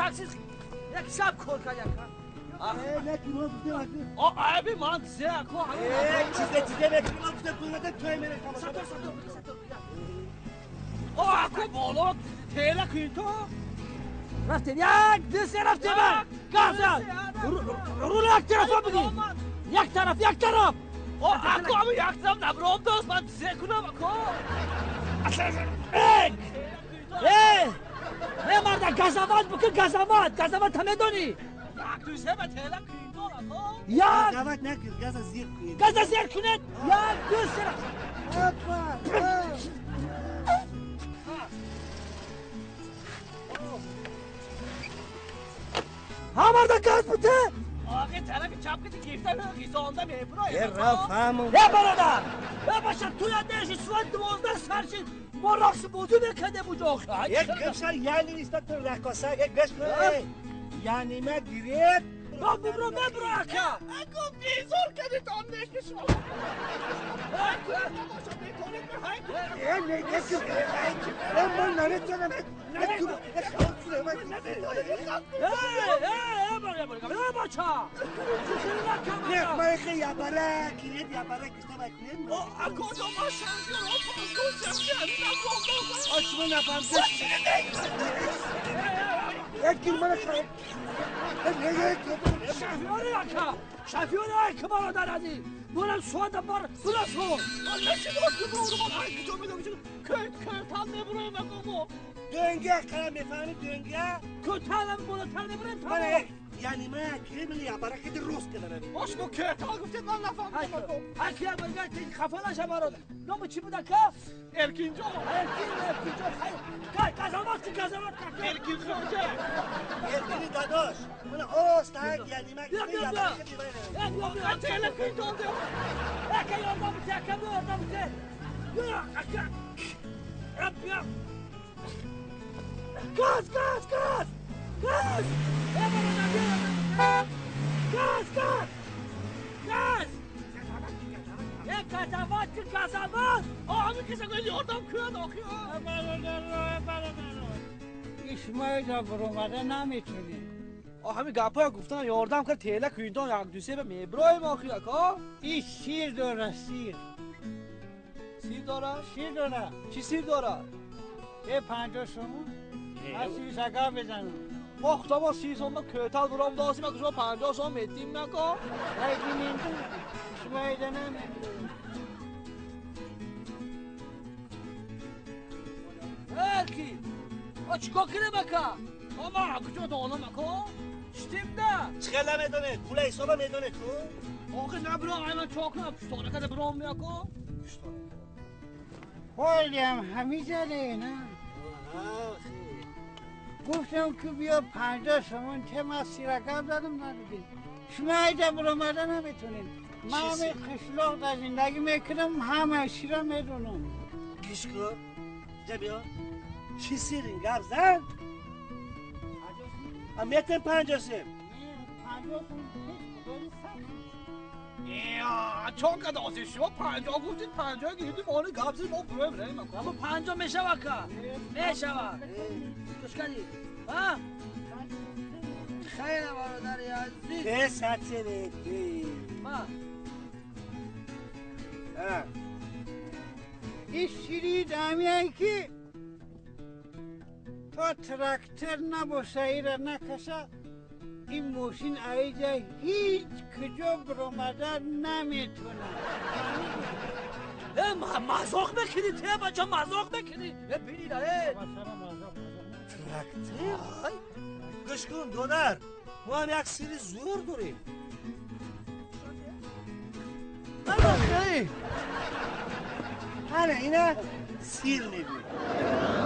такси як шаб кор кард яка. О, айби ман зе ако. Чизе чизе мекунӣ, ман гуфтам пул надам, той мерам. Сатор, сатор, сатор. О, ако боло тела кун то. Рафтем, як, ду, се, рафтем. Газ. Рул як тарафа бигир. Як тараф, як тараф. О, ако ами як тараф набром дост, ман зе кунам ако. Эй! Эй! Э, марда, газават бикун, газават, газават та медонӣ? Як, ду, се, ба тела кун то ако. Як! Газават накун, газа зир кун. Газа зир кунед. Як, ду, се. Опа! Ҳа, марда, газ бите. Охи тарафи чап ки гирифта хисонда мебро. Э, рафт ҳамон. Э, бародар! Э, баша, туя держи, соат 12 сар шид. Мо рақси бозӣ мекардем уҷо охи. Як гапша яъне нисбат раққоса, як гаш кун. Яъне ма гирет. Ба бибро мебро ака. Ако безор кардед он нешки шумо. Э, не, не, э, ман наметавонам. Э, э, э, бача. Не, ман хе ябара кирет, ябара киста бакунед. О, ако то ма шамшир, о, панго шамшир, ами нафаҳмидам. А шумо нафаҳмидед? Як кил мана шай. Шофёри ака, шофёри ака, бародар азиз. Бурам соата бар, бура сон. Кӯтал мебуроем ако мо. Дөнге қара мефаҳми дөнге? Кӯталам болотар мебурем Мана тамом. яъне ма кирет, мана ябара киди рост каданам. Ош мо кӯтал гуфтед, ман нафаҳмидам ако. Аки баргар хафа наша бародар. Номи чӣ буд ака? Эркинҷон. Эркин, Эркинҷон, хайр. Газават ки газават ка. Эркин хоҷа. Эркини дадош. Мана остак яъне ма Бия, кирет бия, ябара бия. киди вайра. Э, бия, бия. Тела кӯтал де. Ака ёрдам бите, ака бия, ёрдам бите. Бия, ака. Э, бия. Газ, газ, газ. Газ. Э, бародар, бия, ёрдам бите. Газ, газ. Газ. Э, газават ки газават. О, ами киса гӯяд ёрдам кунад охи. Бародаро, бародаро, исмоилро баромада наметунем. О, ҳамин гапҳоя гуфтан ёрдам кард, тела кӯинтон як ду се ба меброем охи ака. И сир дора, сир. Сир дора? Сир дора. Чӣ сир дора? Е, 50 сомон, ман 30 гап бизанам. Мо худомо 30 сом ма кӯтал буром досим, ака шумо 50 сом метим ака. Исмоилро намебурем. Эрки! О, чикор кунем ака? О, ман куҷо донам ака? Штимда. Чӣ хел намедонед? Пула ҳисоба медонед ту? Охи набро, ай ман чо кунам? Пуштона када буром ака? ҳолиам ҳамизаре на гуфтам ки биё 50 сомон те, ман сиракап задам, надодем. Шумо айда баромада наметонем. Ман ҳами қишлоқ дар зиндагӣ мекунам, ҳама чиро медонам. Гӯш кун. Ҷа биё. Чӣ сирин гап зан? А метем 50 сем. 50 сом пеш дори сад. Чон када оси шумо 50 гуфтед, 50 гирифтем, оли гап зад, мо бурем рем ако. Аммо 50 мешава ака. Мешава. Гӯш кардӣ? А? Хеле бародари азиз. Те 100 сем. Ма. А. Ин сири дамияе ки то трактор набоша, ира накаша, ин мошин аиҷа ҳеҷ куҷо баромада наметонад. Э, мазоқ мекунӣ, те бача, мазоқ мекунӣ. Э, бинина, э. Трактор? Гӯш кун, додар. Мо ҳам як сири зӯр дорем. Эй! Ҳана ина сир мебинем.